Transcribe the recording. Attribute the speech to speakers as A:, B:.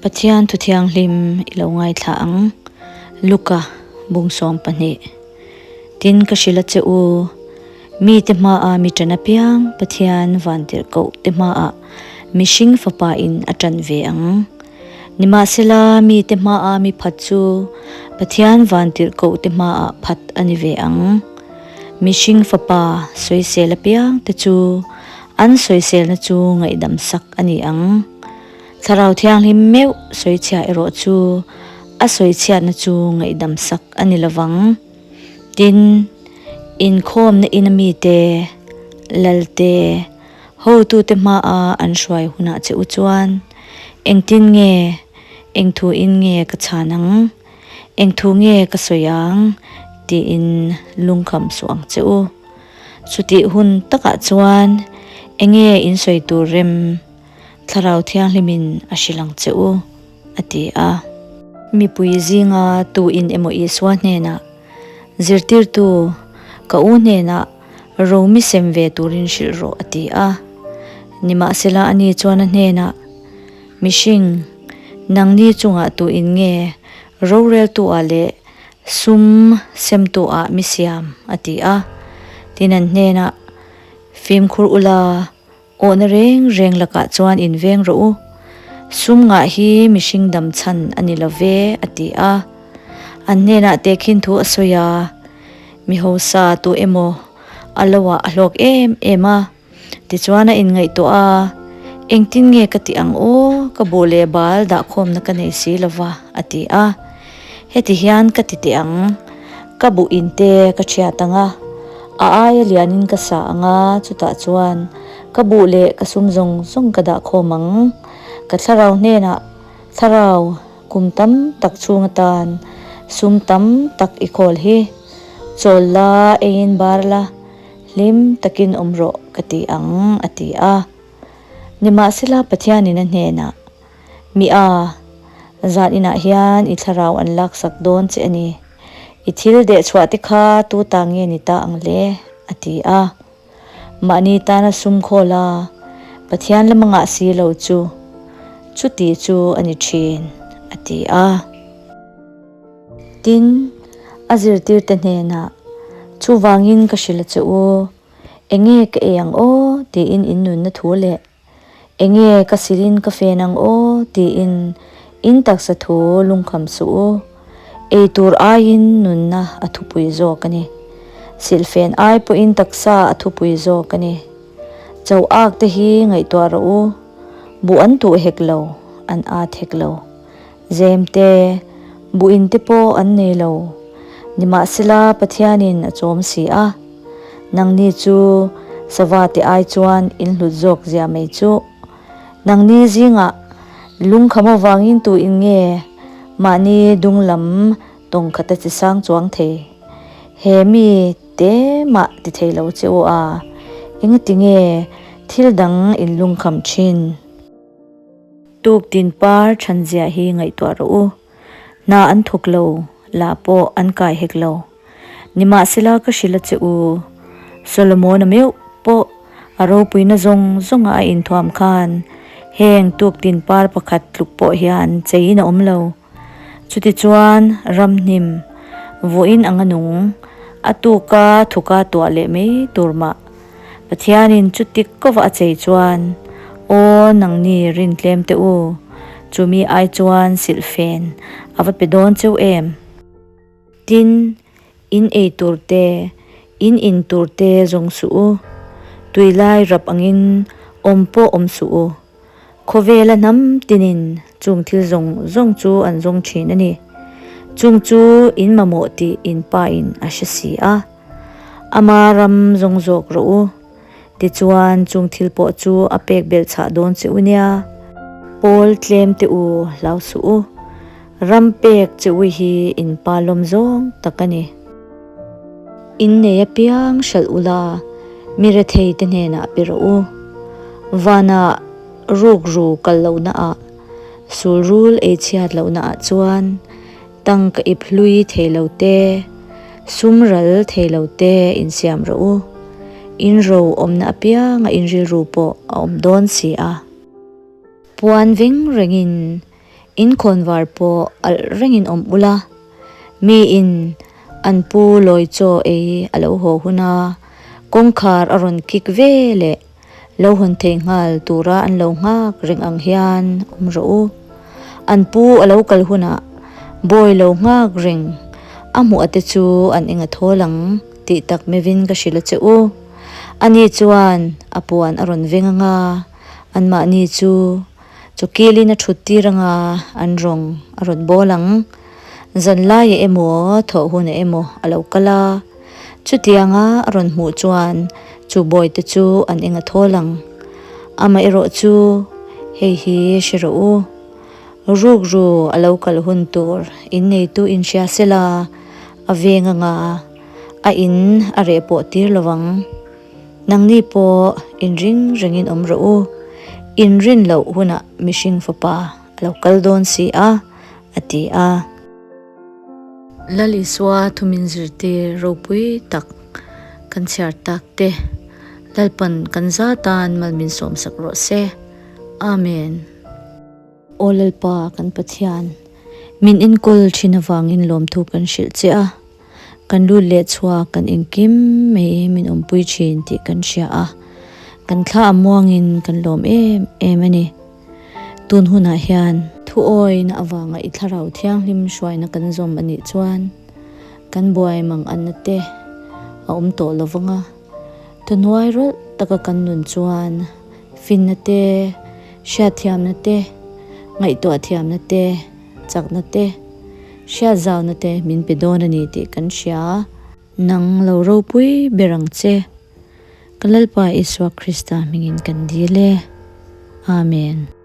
A: Pathian thu thianghlim i lo ngaithla ang, Luka bung 12. Tin ka hrilh a che u, mite hmaah mi ṭan apiang Pathian vantirhkoh te hmaah mihring fapa in a ṭan ve ang. Nimahsela mite hmaah mi phat chu Pathian vantirhkoh te hmaah phat a ni ve ang. Mihring fapa sawisel apiang te chu an sawiselna chu ngaihdam sak a ni ang. Thlarau Thianghlim meuh sawichhia erawh chu a sawichhiatna chu ngaihdam sak a ni lovang. Tin, inkhawmna ina mite, lalte, hotute hmaa an hruai hunah che u chuan, Engtin nge, eng thuin nge ka chhan ang? Eng thu nge ka sawi ang? tiin lungkham suh ang che u. Chutih hun takah chuan enge in sawi tur rem? Thlarau Thianghlimin a hrilh ang che u, a ti a. Mipui zinga tu in emaw Isua hnenah, Zirtirtu, ka u hnenah Romi sem ve turin hrilh rawh, a ti a. Nimahsela ani chuan a hnenah, Mihring, nangni chungah tu in nge roreltu-ah leh sum semtu-ah mi siam? a ti a. Tin an hnenah, Fimkhur ula, Awhna reng reng lakah chuan inveng rawh u. Sum ngah hi mihring dam chhan a ni lo ve, a ti a. An hnenah tehkhin thu a sawi a, Mi hausa tu emaw a loah a hlawk em em a, tichuan a inngaihtuah a, Engtin nge ka tih ang aw, ka buh leh bal dahkhawmna ka nei si lo va, a ti a. Heti hian ka ti teh ang, ka buh in te ka thiat ang a, a aia lianin ka sa ang a, chutah chuan ka buh leh ka sum zawng zawng ka dah khawm ang. Ka thlarau hnenah, Thlarau, kum tam tak chhung atan sum tam tak i khawl hi, chawl la, eiin bar la, hlim takin awm rawh ka ti ang, a ti a. Nimahsela Pathianin a hnenah, Mi a, zan inah hian i thlarau an laksak dawn che a ni. I thil dehchhuah te kha tu ta nge ni ta ang le? a ti a. Mahni tana sum khawl a, Pathian lama ngah si lo chu, chuti chu a ni thin, a ti a. Tin, a zirtirte hnenah, Chuvangin ka hrilh a che u, enge ka ei ang aw? tiin in nunna thu leh Enge ka silin ka fen ang aw tiin in taksa thu lungkham suh u. Ei tur aiin nunna a thupui zawk a ni. Silhfen ai pawhin taksa a thupui zawk a ni. Cho ak te hi ngaihtuah rawh u. Buh an tuh hek lo, an at hek lo. Zem te, buh in te pawh an nei lo. Nimahsela Pathianin a chawm si a. Nangni chu sava te ai chuan in hlut zawk zia mai chu. Nangni zingah lungkham avangin tu in nge mahni dung lam tawng khata chi sang chuang thei? He mi te mah ti thei lo che u a, engati nge thil dang in lungkham thin? Tuk tin par than zia hi ngaihtuah rawh u. Hna an thawk lo, la pawh an kai hek lo. Nimahsela ka hrilh a che u, Solomona meuh pawh a ropuina zawng zawnga a inthuam khan heng tuktin par pakhat tluk pawh hian cheiin a awm lo. Chutichuan ramhnim vawiin anga nung, a tuka thuka tuah leh mai tur mah Pathianin chuti kova a chei chuan, Aw nangni rintlem teh u, chumi ai chuan silhfen a va pe dawn cheu em? Tin, in ei tur te, in in tur te zawng suh u. Tui lai rap angin awm pawh awm suh u. Khawvela hnam tinin chung thil zawng zawng chu an zawng thin a ni. Chung chu in mamawh tih in pa in a hre si a. Ama ram zawng zawk rawh u. Tichuan chung thil pawh chu a pek belh chhah dawn che u nia. Pawl tlem te u hlau suh u. Ram pek che ui hi in pa lawm zawng tak a ni. In nei apiang hralh ula mi rethei te hnenah pe rawh u. Vanah ruk ru kal lohna ah, sul rul ei chhiat lohna ah chuan tangka ip hlui thei lo te, sum ral thei lo te insiam rawh u. In ro awmna apianga in rilru pawh a awm dawn si a. Puan veng rengin in khawnvar pawh alh rengin awm ula, miin an pu lawi chaw ei a lo haw huna kawngkhar a rawn kik ve leh lo hawn thei nghal tura an lo nghak reng ang hian awm rawh u. An pu a lo kal hunah bawi lo nghak reng a hmuh a te chu an eng a thawl ang tih tak mevin ka hrilh a che u. Ani chuan a puan a rawn veng anga anmahni chu chawkilin a thut tir anga an rawng a rawn bawl ang. Zanlaiah emaw thawh hunah emaw a lo kal a, chutianga a rawn hmuh chuan chu bawite chu an eng a thawl ang. Amaherawh chu hei hi hre rawh u, rukru a lo kal hun tur in neitu inhria sela a veng anga a in a reh pawh tir lo vang. Nangni pawh inring rengin awm rawh u, inrin loh hunah mihring fapa a lo kal dawn si a, a ti a. Lal Isua thumin zirtir ropui tak kan chhiar tak te Lalpan kan za tan mal min sawmsak rawh se. Amen. Aw Lalpa kan Pathian, min enkawl thin avangin lawmthu kan hrilh che a. Kan lut leh chhuak kan engkim mai min awmpui thin tih kan hria a, kan thla a muangin kan lawm em em a ni. Tun hunah hian thuawina avanga i thlarau thianghlim hruaina kan zawm a nih chuan kan buai mang anna te a awm tawh lo vang a, thuhnuai rawlh taka kan nun chuan finna te, hriatthiamna te, ngaihtuah thiamna te, chakna te, hriat zauna te min pe dawn a ni tih kan hria. Nang lo ropui ber ang che. Ka Lalpa Isua Krista hmingin kan dil e. Amen.